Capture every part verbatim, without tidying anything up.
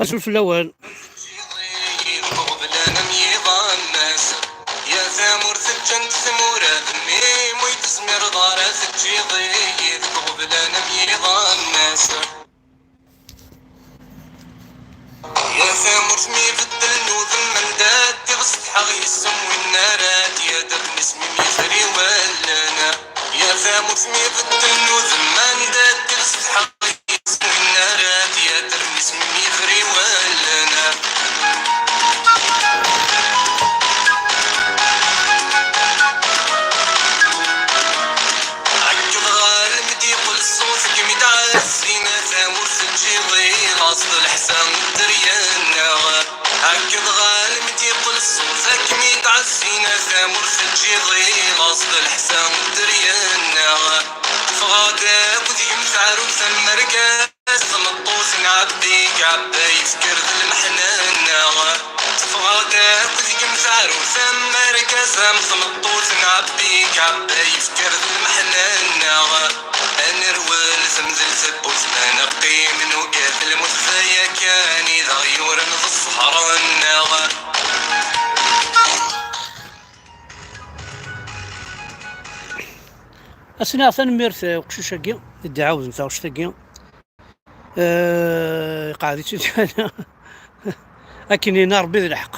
Azul fell-awen. Ɣeblan am yiḍan-nnes. Ya tamurt ǧǧan-tt tmura d mmi, ur tezmireḍ ara teǧǧiḍ-iyi deg ɣeblan am yiḍan-nnes. Ya tamurt mi beddlen udem, anda ddiɣ setḥaɣ yes-m, win ara d-yadren isem-im yefri wallen. Ya tamurt mi beddlen udem, anda ddiɣ setḥaɣ yes-m, win ara d-yadren isem-im yefri wallen. Akked ɣalem d-yeqqel ṣṣut, kem-id-ɛazzin a tamurt teǧǧiḍ i laẓ d leḥsa n dderya-nneɣ. Akked ɣalem d-yeqqel ṣṣut, a kem-id-ɛazzin a tamurt teǧǧiḍ i laẓ d leḥsa n dderya-nneɣ. Teffɣeḍ akked gma Taɛrurt am argaz, tmeṭṭut n Ɛebbi Kɛebba yefker d lmeḥna-nneɣ. Teffɣeḍ akked gma Taɛrurt am argaz, am tmeṭṭut n Ɛebbi Kɛebba yefker d lmeḥna-nneɣ. Ad nerwel temdel tewwurt ma neqqim nugad lmut, d aya kan i d aɣ-yuran d zzher-nneɣ. Ad s-nniɣ tanemmirt i uqcic-agi i d-iɛawden taɣect-agi. Eh, iqeɛɛed-itt-id akken yenna Rebbi d lḥeqq.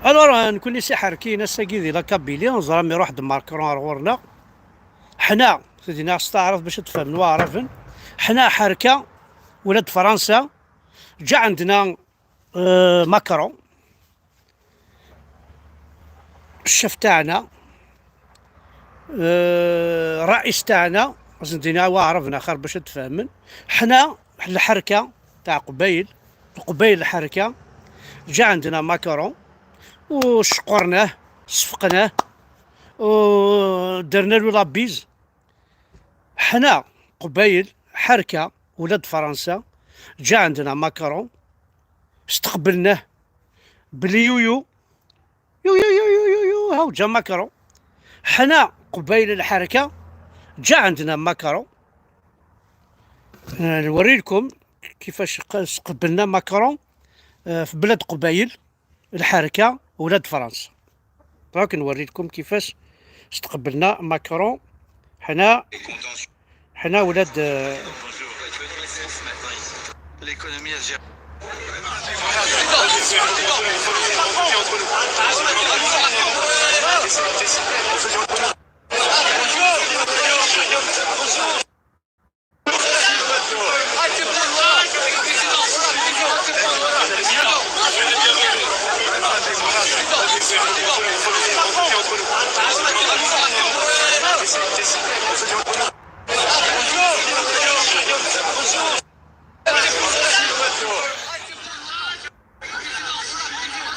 Alors, eh, nekkni s iḥerkiyen ass-agi di la Kabylie, neẓra mi iruḥ-d Macron ar ɣur-neɣ. Ḥna, s-d-nniɣ s taɛrabt bac ad d-fehmen waɛraben, ḥna ḥerka, ula d Fransa, جا عندنا, eh, Macron. الشيف تاعنا, آه، الرئيس تاعنا, زندينا وعربنا خير باش تفهمن. حنا الحركة تاع قبايل, قبايل الحركة, جا عندنا ماكرون وشقرناه, صفقناه, ودرنا له لابيز. حنا قبايل حركة ولاد فرنسا, جا عندنا ماكرون, استقبلناه باليويو. يو، يو، يو، يو، يو، يو، هاو جا ماكرون. حنا قبايل الحركة جا عندنا ماكرون. آه، نوري لكم كيفاش ق-، استقبلنا ماكرون، آه، في بلاد قبايل الحركة ولاد فرنسا. دروك نوري لكم كيفاش استقبلنا ماكرون. حنا حنا ولاد, آه،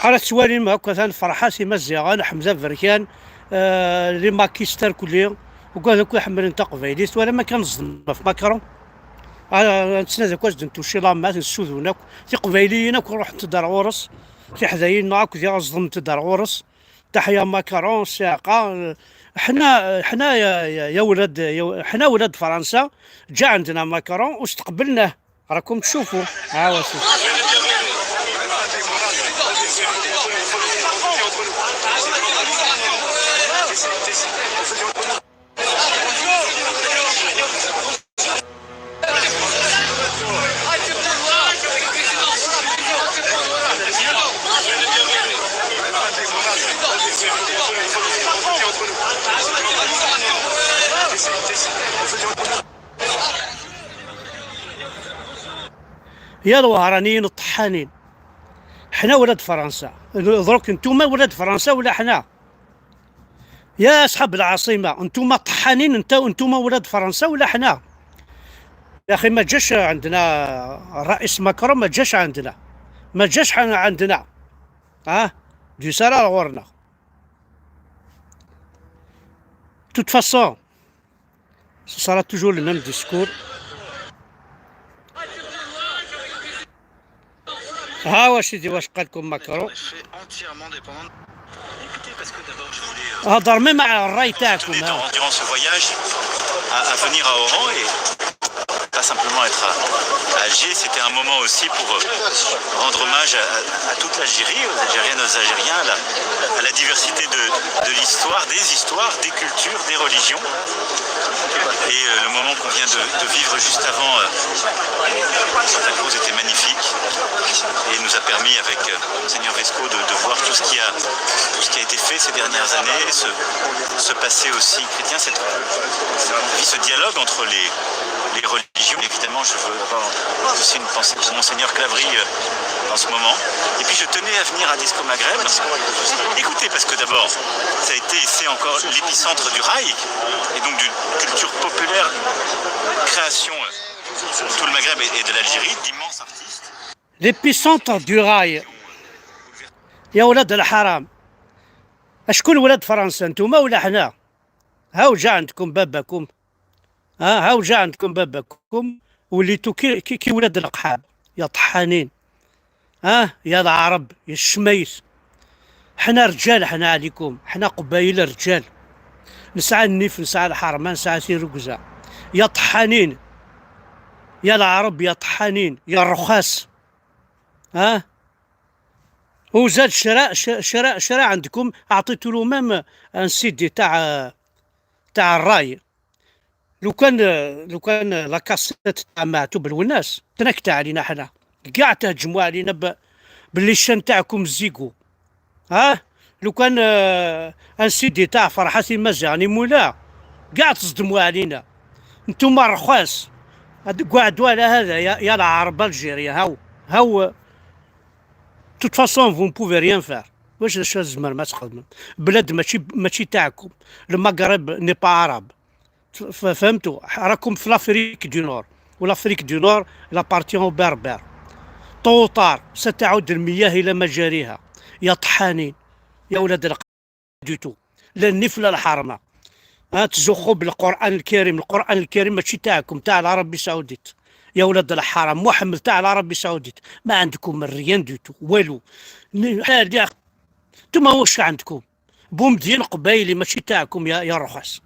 Ara tettwalim akk atan ferḥat Imaziɣen, Ḥmed Aberkan, eh, les makistes irkelli, ugaden akk iḥemmlen taqbaylit, twalam akken neẓdem ɣef Macron. Ah, nettnadi akk ad s-d-ntucci lamat, nessudun akk tiqbayliyin akk ruḥent-d ar ɣur-s, tiḥdayin-nneɣ akk diɣ ẓedment-d ar ɣur-s. Taḥya Macron, ssiɛqa, eh, ḥna, ḥna ya, ya, ya ولاد, ya, ḥna ولاد فرنسا, جا عندنا ماكرون واستقبلناه. راكم تشوفوا. ها هو شوف. يا الوهرانيين الطحانين، حنا ولاد فرنسا، دروك نتوما ولاد فرنسا ولا حنا؟ يا أصحاب العاصمة، نتوما طحانين، انت، نتوما ولاد فرنسا ولا حنا؟ يا أخي، ما جاش عندنا الرئيس ماكرون، ما جاش عندنا، ما جاش عن-، عندنا. ها؟ دي سارة غورنا. Toute façon, ce sera toujours le même discours. ها واش سيدي، واش قال لكم ماكرون؟ هضر ميم مع الراي تاعكم، ها. Durant ce voyage à, à venir à Oran et Pas simplement être à, à Alger, c'était un moment aussi pour euh, rendre hommage à, à- à toute l'Algérie, aux Algériennes, aux Algériens, à la, à la diversité de, de l'histoire, des histoires, des cultures, des religions. Et euh, le moment qu'on vient de, de vivre juste avant euh, Santa Cruz était magnifique et nous a permis, avec euh, Monseigneur Vesco, de, de voir tout ce qui a, tout ce qui a été fait ces dernières années, ce, ce passé aussi chrétien, cette, ce dialogue entre les, les religions. Évidemment, je veux avoir aussi une pensée pour Monseigneur Clavry euh, en ce moment. Et puis, je tenais à venir à Disco Maghreb. Écoutez, parce que d'abord, ça a été, et c'est encore l'épicentre du raï, et donc d'une culture populaire, création euh, de tout le Maghreb et, et de l'Algérie, d'immenses artistes. L'épicentre du raï. يا ولاد الحرام، اشكون ولاد فرنسا، انتوما ولا حنا؟ هاو جا عندكم باباكم. ها هاو جا عندكم باباكم، وليتو كي, كي, كي ولاد القحاب. يا طحانين، ها يا العرب، يا الشمايس. حنا رجال، حنا عليكم، حنا قبايل رجال. نسعى النيف، نسعى الحرمة، نسعى ثيرقزة. يا طحانين، يا العرب، يا طحانين، يا الرخاس. ها؟ وزاد شراء، ش- شراء، شراء عندكم، اعطيتو له ميم ان سي دي تاع، تاع الراي. لو كان، لو كان لا كاسيت تاع معتوب الوناس، تنكت علينا حنا، كاع تهجموا علينا ب... باللي الشان تاعكم الزيكو. ها؟ لو كان آه، ان سي دي تاع فرحات المزيغني مولا، كاع تصدموا علينا. انتوما الرخاس، هاد قعدوا على هذا يا, يا العرب الجيريا. هاو، هاو. Toute façon, vous ne pouvez rien faire. واش، واش تزمر ما تخدم؟ بلاد ماشي، ماشي تاعكم. Le Maghreb n'est pas arabe. ف- فهمتوا؟ راكم في l'Afrique du Nord، و l'Afrique du Nord elle appartient aux Berbères. Tôt ou tard ستعود المياه إلى مجاريها. يا طحانين، يا ولاد الق... du tout. لا النيف لا الحرمة. ها، تزخوا بالقرآن الكريم. القرآن الكريم ماشي تاعكم، تاع العربي سعوديت. يا ولاد الحرام، محمد تاع العربي سعوديت. ما عندكم rien du tout، والو. ن- حال يا أخ-، نتوما واش عندكم؟ بومدين قبايلي ماشي تاعكم يا، يا الرخاس.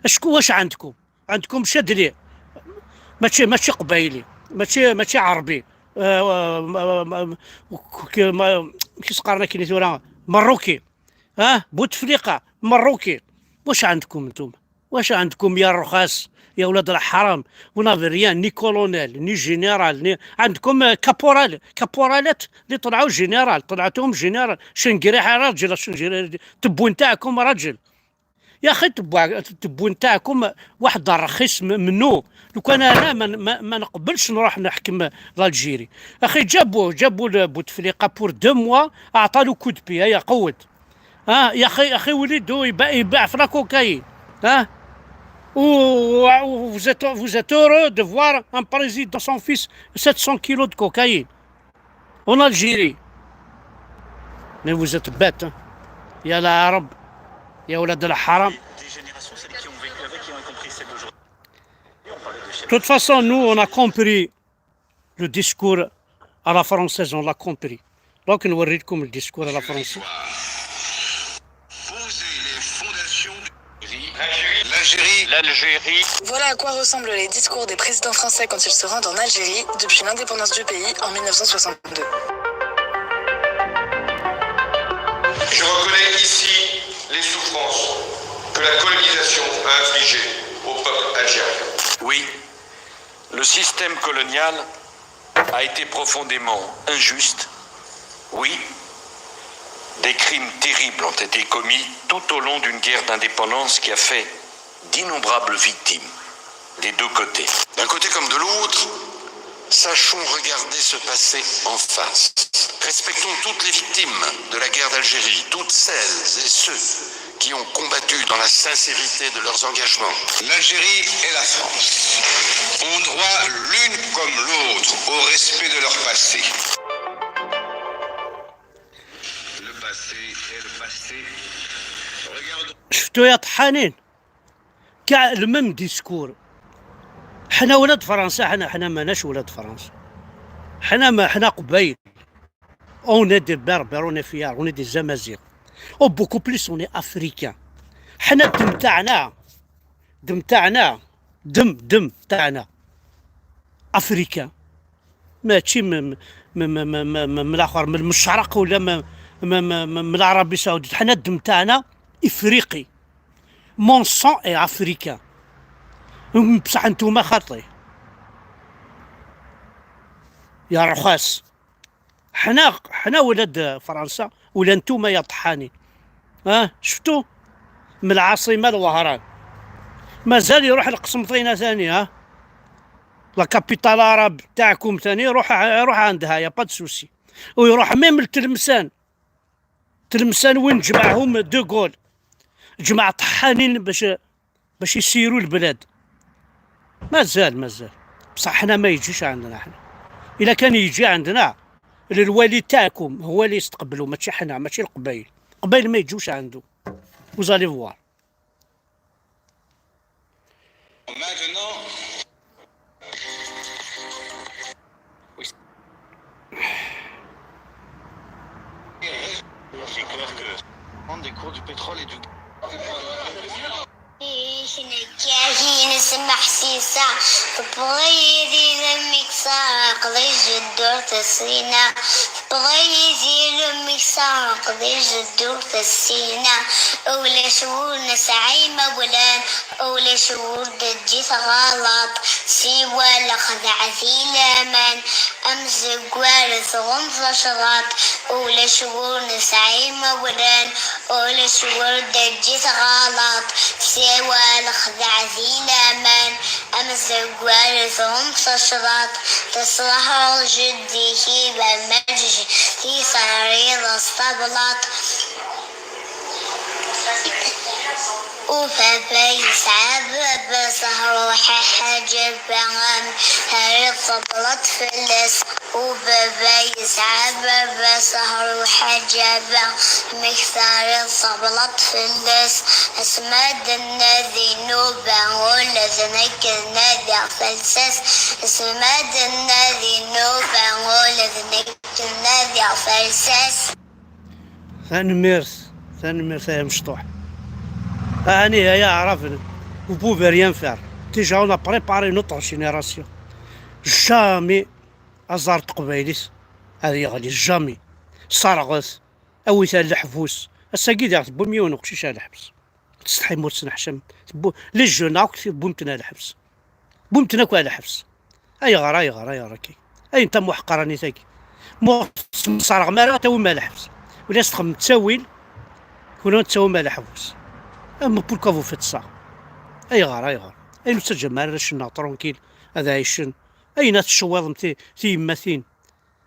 اشكو واش عندكم؟ عندكم شادلي. ماشي، ماشي قبايلي، ماشي، ماشي عربي. آه، آه، ما، ما، ما، ك-، ما، كيس قارنا كيني ثورة؟ مروكي. ها؟ بوتفليقة، مروكي. واش عندكم نتوما؟ واش عندكم يا الرخاس، يا ولاد الحرام؟ Vous n'avez rien, ni colonel, ni général, ni عندكم آه، كابورال، كابورالات اللي طلعوا جينيرال، طلعتهم جينيرال. شنقريحة راجل، شنقريحة، تبون تاعكم راجل. يا اخي، تبوا، تبون تاعكم واحد الرخيص م- منو؟ لو كان انا ما، ما, ما نقبلش نروح نحكم l'Algérie. اخي، جابوه، جابوا ل- بوتفليقة pour deux mois، اعطى له coup de pied، هيا قود. ها يا اخي، اخي وليدو يباع، يباع في la cocaïne. ها؟ و- و- vous êtes, vous êtes heureux de voir un président, son fils, sept cents kilos de cocaïne en Algérie. Mais vous êtes bêtes, hein. يا العرب، يا ولاد الحرام. De toute façon, nous, on a compris le discours à la française, on l'a compris. Donc, نوري لكم le discours à la française. Poser les fondations de l'Algérie. L'Algérie. Voilà à quoi ressemblent les discours des présidents français quand ils se rendent en Algérie depuis l'indépendance du pays en mille neuf cent soixante-deux. Je reconnais ici les souffrances que la colonisation a infligées au peuple algérien. Oui, le système colonial a été profondément injuste. Oui, des crimes terribles ont été commis tout au long d'une guerre d'indépendance qui a fait d'innombrables victimes des deux côtés. D'un côté comme de l'autre, sachons regarder ce passé en face. Respectons toutes les victimes de la guerre d'Algérie, toutes celles et ceux qui ont combattu dans la sincérité de leurs engagements. L'Algérie et la France ont droit l'une comme l'autre au respect de leur passé. Le passé est le passé. Regardons. شفتوا يا طحانين؟ كاع le même discours. حنا ولاد فرنسا، حنا، حنا ماناش ولاد فرنسا. حنا ما، حنا قبايل. On est des Berbères, on est fiers, on est des Amazighs. Oh, beaucoup plus, on est Africains. حنا الدم تاعنا، دم تاعنا، دم، دم تاعنا. Africain. Mačči m-, m-, m-, m-, m-, m-, m-, m-, laxer, m-, m-, Lecraq wala m-, m-, m-, m-, m-, Larabi Saoudit. Ḥna ddem taɛna Ifriqi. Mon sang est africain. Bṣaḥ ntuma xaṭi. Yerxas. Ḥna, ḥna ula d Fransa, ula ntuma ya ṭeḥḥanin. Ah, شفتو؟ من العاصمة لوهران. مازال يروح لقسنطينة ثاني، ها؟ La capitale arabe تاعكم ثاني، يروح، يروح عندها، y a pas de souci. ويروح même لتلمسان. تلمسان وين جمعهم دوغول. جمع طحانين باش، باش يسيروا البلاد. مازال، مازال. بصح حنا ما يجيش عندنا حنا. إلا كان يجي عندنا، الوالي تاعكم هو اللي يستقبلوا، ماشي حنا، ماشي القبايل. القبايل ما يجوش عنده. Vous allez voir. Des cours du pétrole et du Nekkahin smeḥsiseɣ, tewweḍ-iyi di lemmi kkseɣ, aql-i jeddur tesɛina. Tewweḍ-iyi di lemmi kkseɣ, aql-i jeddur tesɛina. Ulac wur nesɛi imawlan, ulac wur d-teǧǧi tɣalaṭ. Siwa lexdeɛ di laman, amzeggar tɣunza craṭ. Ulac wur nesɛi imawlan, ulac wur d-teǧǧi tɣalaṭ. Siwa lexdeɛ di laman, amzeggar tɣunza craṭ. Teṣleḥ jeddi-k i bernaǧ, tisɛriḍ s tablaṭ. Ubaba yesɛa baba-s, ruḥ aḥaǧab am tariḍ tablaṭ fell-as. Ubaba yesɛa baba-s, ruḥ aḥaǧab amek tariḍ tablaṭ fell-as. Asma d nnadi nnuba, ula d nekk nadiɣ fell-as. Asma d nnadi nnuba, ula d nekk nadiɣ fell-as. Tanemmirt, tanemmirt ay amecṭuḥ. Ɛni ay aɛrab, vous pouvez rien faire. Déjà, on a préparé notre génération. Jamais aẓar n teqbaylit ad yeɣli, jamais. Serɣet, awit ar leḥbus. Ass-agi diɣ tewwim yiwen uqcic ar lḥebs. Tsetḥim ur tettneḥcam. Tewwi-, les jeunes akk tewwim-ten ar lḥebs. Wwim-ten akk ar lḥebs. Ayɣer, ayɣer, ayɣer akka? Ayen tamuḥqranit-agi. Ma ur tesmeṣreɣ ara, tawim ar lḥebs. Wala s txedmem ttawil, kuna tawim ar leḥbus. Ama pourquoi vous faites ça? Ayɣer, ayɣer? Ayen ur tettaǧǧam ara arrac-nneɣ tranquille ad ɛicen. Ayen ad tcewwiḍem ti-, tiyemmatin.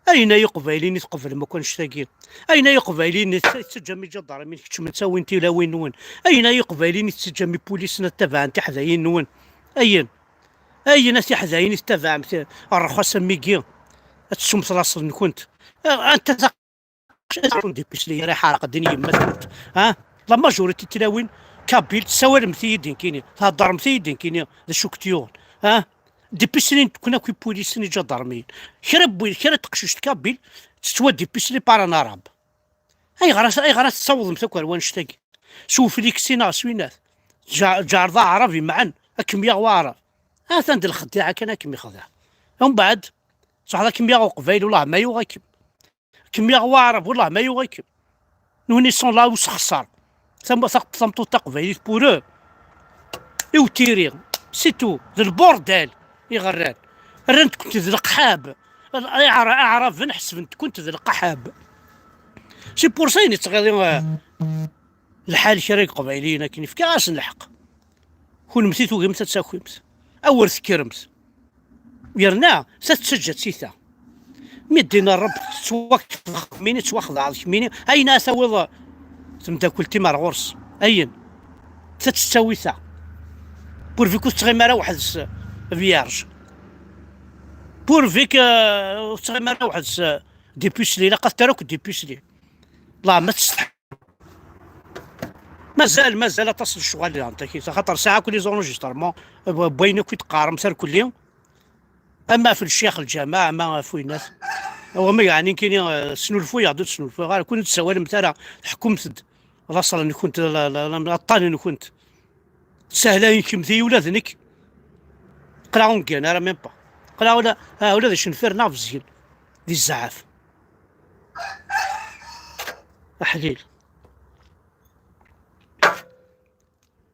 Ayen ay iqbayliyen i tqeblem akk annect-agi? Ayen ay iqbayliyen i tettaǧǧam iǧadarmin keččmen ttawin tilawin-nwen? Ayen ay iqbayliyen i tettaǧǧam ipulisen ad tabɛen tiḥdayin-nwen? Ayen, ayen a tiḥdayin i tettabaɛem ti-, rrxas am wigi, ad tessumt laṣel-nkent. A-, anta ta-, des pisli ara iḥerq din yemma-twent, ha? La majorité n tlawin kabyle, tessawalemt-iyi-d nekkini, theddremt-iyi-d nekkini, d acu k-t-yuɣen, ha? Des pisli n-, akk ipulisen iǧadarmiyen. Kra n win, kra n teqcict kabyle, tettwa des pisli par un arabe. Ayɣer, ayɣer ad tessawḍemt akk ar wanect-agi? S ufliksi neɣ s winat. Ǧa-, ǧeɛreḍ aɛrab imɛen, ad kem-yaɣ waɛrab. Atan d lxeddiɛa kan ad kem-ixdeɛ. Umbeɛd, ṣaḥ ad kem-yaɣ uqbayl, wellah ma yuɣ-ikem. Kem-yaɣ waɛrab, wellah ma yuɣ-ikem. Nutni sont là usexṣar. Tam-, ta-, tameṭṭut taqbaylit pour eux. I utiri, c'est tout, d lburdal iɣerran. Rran-kent d leqḥab. Aɛra-, aɛraben ḥesben-kent d leqḥab. C'est pour ça i nettɣiḍi, euh, lḥal kra n Iqbayliyen akken fkiɣ-asen lḥeqq. Kunemti tugimt ad takimt. Awer tekkremt. Yerna, ta tettaǧǧa-tt i ta. Mi ddin Ṛṛebb, tettwakfeḍ kemmini, tettwaxdeɛḍ kemmini, ayen ara tawiḍ temdakkelt-im ar ɣur-s. Ayen. Ta tettawi ta. Pourvu ur tettɣimi ara weḥd-s vierge. Pourvu que, euh, ur tettɣimi ara weḥd-s, euh, des pucelets. Ilaq ad terr akk des pucelets. Allah ma testeḥ. Mazal, mazal aṭas n ccɣel, xaṭer sɛiɣ akk les enregistrements, euh, n wayen akk i d-teqqarem tarkelli. Ama ɣef lecyax lǧameɛ, ama ɣef winat. Awa ma yeɛni nekkini, eh, snulfuyeɣ-d, ur ttnulfuyeɣ ara. Kun ur d-tessawalemt ara, tḥekkumt-d laṣel-nkent, la, la, la, aṭṭan-nkent. Sahla-yi kemm, tili ula d nekk. Aql-aɣ ur neggan ara même pas. Aql-aɣ ula, ah, ula d icenfiren-a bezgen di zzɛaf. Aḥlil.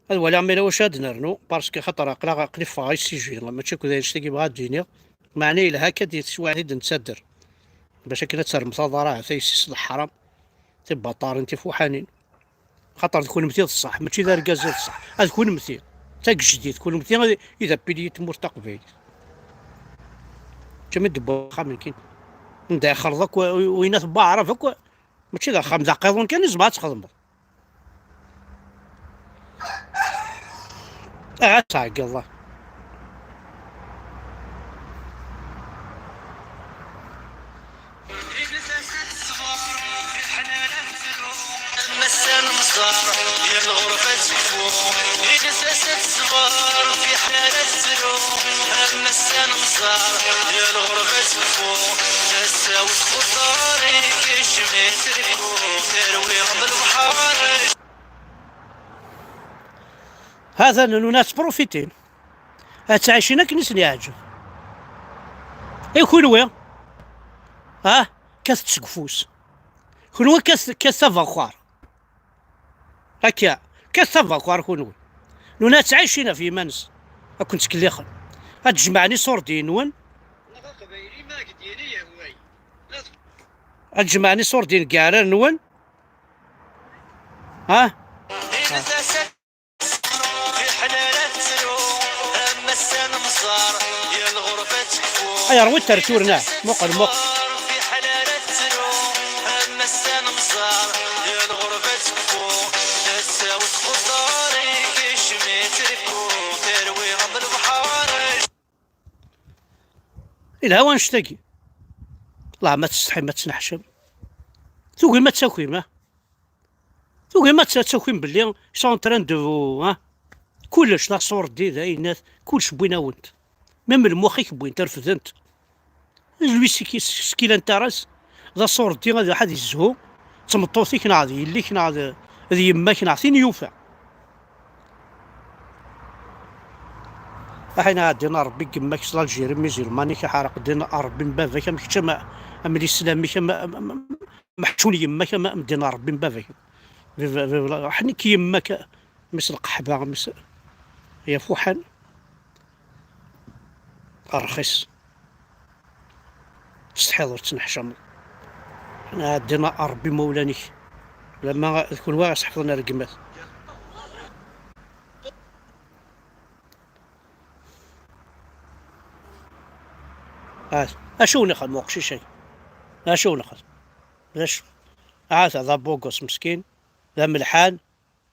Ad waliɣ ma yella wacu ad nernu, parce que xaṭer aql-aɣ, aql-i ffɣeɣ i sijil, mačči akked annect-agi bɣiɣ ad d-iniɣ. Meɛna yelha akka ad yettiswaɛed i d-nettader. Bac akken ad terrem taḍara, taysis n leḥram, tibaṭarin, tifuḥanin. Xaṭer d kunemti d ṣṣeḥ, mačči d argaz i d ṣṣeḥ. Ad kunemti, d tagejdit, kunemti i d apili n tmurt taqbaylit. Kami d-wwa axxam nekkini. Anda ixelḍ akk, winat n waɛrab akk, mačči d axxam, d aqiḍun kan i tzemreḍ ad txedmeḍ. Aha, ad tɛeggeḍ. Massa n Mẓar, yal ɣurba tekfu. Iles-as ad teṣber, fiḥel ara tettru. Massa n Mẓar, yal ɣurba tekfu. Tasa-w txuṣṣer, ikecem-itt lku, terwi am lebḥer. Hatan nuna ttprufitin. Ad ttɛicin akken i sen-yeɛǧeb. I kunwi? Ha? Kkatet seg ufus. Kunwi kkatet, kkatet abexxar. Akka, kkatet abexxar kunwi. Nuna ad ttɛicin ɣef yiman-nsen. Ad ken-ttkellixen. Ad jemɛen iṣurdiyen-nwen. Ad jemɛen iṣurdiyen deg yiɛrar-nwen. Ha? Ay, rwi-t ar tura, neɣ? Muqel, muqel. Ilha wanect-agi. Allah ma tsetḥim, ma tettneḥcam. Tugim ad takim, ah? Tugim ad takim belli ils sont en train de vous, ah? Kullec, la sortie, d ayennat, kullec wwin-awen-t. Même lmux-ik wwin-t, refden-t. Lui, c'est qui, ce qui l'intéresse, d aṣurdi ad iruḥ ad yezhu d tmeṭṭut-ik neɣ d yelli-k neɣ d, d yemma-k neɣ tin yufa. Aḥin ɛeddin a Ṛebbi deg yemma-k s l'Algérie musulmane-ik, aḥraq ddin a Ṛebbi n baba-k, am kečč am, am lislam-ik, am, am, am, meḥčun yemma-k, am, am ddin a Ṛebbi n baba-k. Vive, vive la, ḥnik yemma-k, mmi-s lqeḥba, mmi-s yafuḥan. Rxis. Tsetḥiḍ ur tettneḥcameḍ. Ɛeddi a Ṛebbi imawlan-ik. Lama d kunwi ara s-ḥefḍen rregmat. Ah, acu wen-ixdem uqcic-agi? Acu wen-ixdem? D acu? Ah, d abugus meskin, d amelḥan,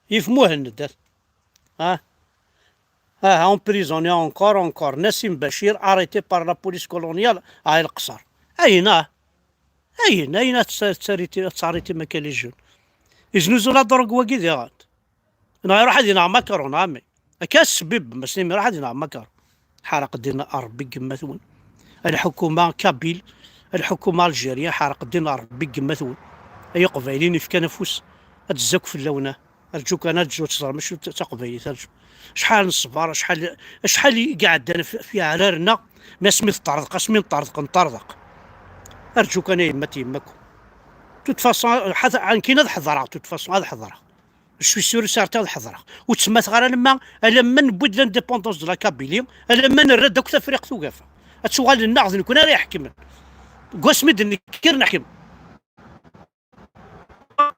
yif Muhend. Ah, ah, emprisonné encore, encore. Nassim Bachir, arrêté par la police coloniale à El Qsar. Ayen, ah, ayen, ayen ad tt-, tt-, ad tt-arrêté ma akka les jeunes. Iznuzu la drogue wagi diɣen. Neɣ iruḥ ad ineɣ Macron, a mmi. Akka ssbib, ma s-nini iruḥ ad ineɣ Macron. Ḥaraq ddin a Ṛebbi deg yemma-twen. Lḥukuma kabyle, lḥukuma algérien, ḥaraq ddin a Ṛebbi deg yemma-twen. Ay iqbayliyen yefkan afus, ad d-zzak fell-awen, ah. Rǧu kan ad rǧu ad teẓrem acu d taqbaylit, rǧu. Acḥal n ṣṣber, acḥal, acḥal i iɛeddan f-, f iɛrar-nneɣ, mi asmi teṭṭerḍeq, asmi neṭṭerḍeq, neṭṭerḍeq. Rǧu kan a yemma n yemma-kum. De toute façon, ḥat-, nekkini ad ḥeḍreɣ, de toute façon, ad ḥeḍreɣ. Je suis sûr et certain ad ḥeḍreɣ. Ur ttmettateɣ ara alamma, alamma newwi-d l'indépendance de la Kabylie, alamma nerra-d akk Tafriqt Ugafa. Ad tuɣal nneɣ d nekkni ara iḥekmen. Deg wasmi d-nekker neḥkem.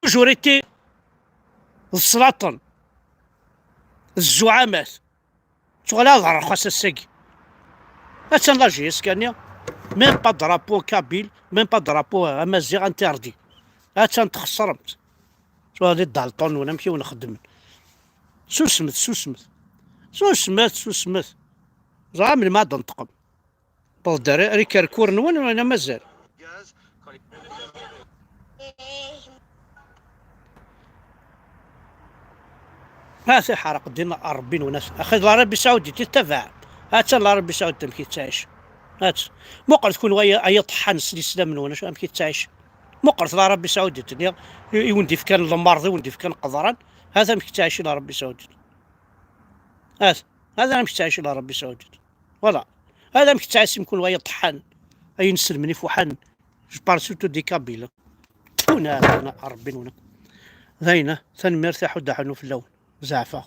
Majorité d sslaṭen, d zzuɛamat. Tuɣal ad ṛuḥ ass-agi. Attan la J S K-nni, même pas drapeau kabyle, même pas drapeau amaziɣ interdit. Attan txeṣremt. Tuɣal d dalṭun-nwen, amek i wen-xeddmen? Susmet, susmet. Susmet, susmet. Ẓer melmi ad d-tenṭqem. Wwḍeɣ-d ar, ar ikerkuren-nwen, wala mazal? Ha-t iḥreq ddin Ṛebbi-nwen, a-t-, axi d l'Arabie Saoudite i tettabaɛem. Ha-tt-an l'Arabie Saoudite amek i tettɛic. Ha-tt. Muqlet kunwi ay, ay iṭeḥḥan s lislam-nwen, acu, amek i tettɛic. Muqlet l'Arabie Saoudite-nni i, i wen-d-ifkan lemmerḍ, i wen-d-ifkan qeḍran. Ha-t amek i ttɛicin l'Arabie Saoudite. Ha-t. Ha-t amek i ttɛicin l'Arabie Saoudite. Voilà. Hada amek ttɛisim kun wa yeṭḥan. Ayen selmen ifuḥan. Je parle surtout des Kabyles. Tuna, tuna, Ṛebbi nuna. Dayna, tanemmirt a Ḥudda Ḥannu fell-awen. Zeɛfeɣ.